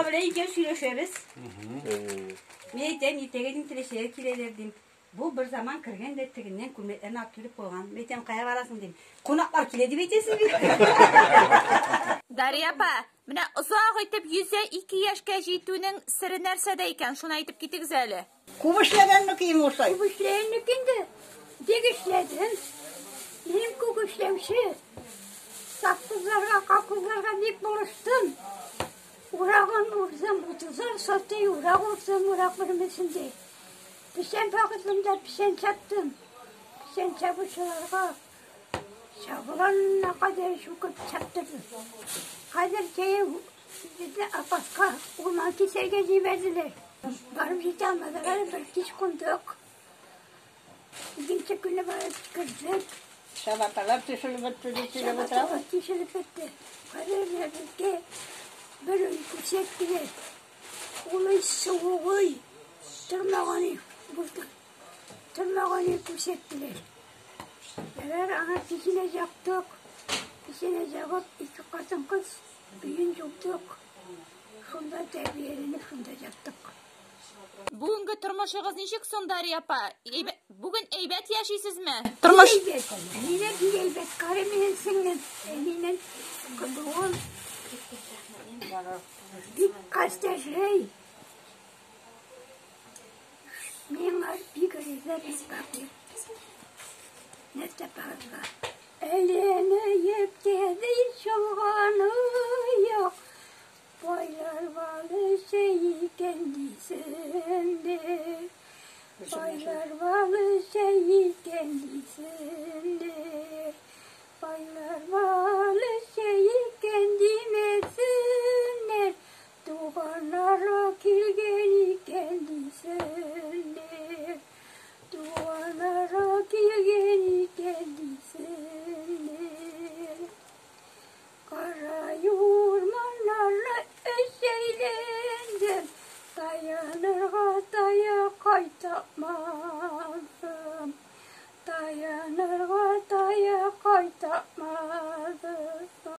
Апа белән икәү сөйләшәбез. Мин әйтәм, иртәгә дим, Теләчегә киләләр дим. Бу бер заман кергән дә тегеннән күлмәкләрне алып килеп куйган. Мин әйтәм, кая барасың дим. Кунаклар килә дип әйтәсең бит. Дарья апа, менә озак итеп 102 яшькә җитүнең сере нәрсәдә икән? Шуны әйтеп китегез әле. Күп эшләгәннеке инде шулай. Күп эшләгәннеке инде. Бик эшләдем. Минем күп эшләүче. Совхозларга, колхозларга бик булыштым. Урагын урдым, утызар сотый урак урдым, урак бөрмесендә. Печән вакытында печән чаптым. Печән чабучыларга чабыланына кадәр чүкеп чаптырдым. Хәзер җәяү безне Апаска урман кисәргә җибәрделәр. Барып җитә алмадык әле, бер кич кундык. Икенче көнне барып кердек. Чабаталар тишелеп бетте дип сөйләп утыра. Чабаталар тишелеп бетте. Хәзер менә безгә бер өй күрсәттеләр. Ул өй суык өй. Тормаган өй булды. Тормаган өй күрсәттеләр. Ярар, аңа печенә яктык. Печенә ягып, ике хатын-кыз өен юдык. Шунда тәрбияләнеп, шунда яттык. Бүгенге тормышыгыз ничек соң, Дарья апа? Бүген әйбәт яшисезме? Тормыш Әйбәт. Минем бик әйбәт. Кара минем сеңлем. Минем кызым. Бик кастәжәй. Миңа бик риза, бик бакый. Нәрсә барырга? Әйләнеп тәҙи чолғаны юҡ. Байлар балы чәй икән дисең дә. Байлар балы чәй икән дисең.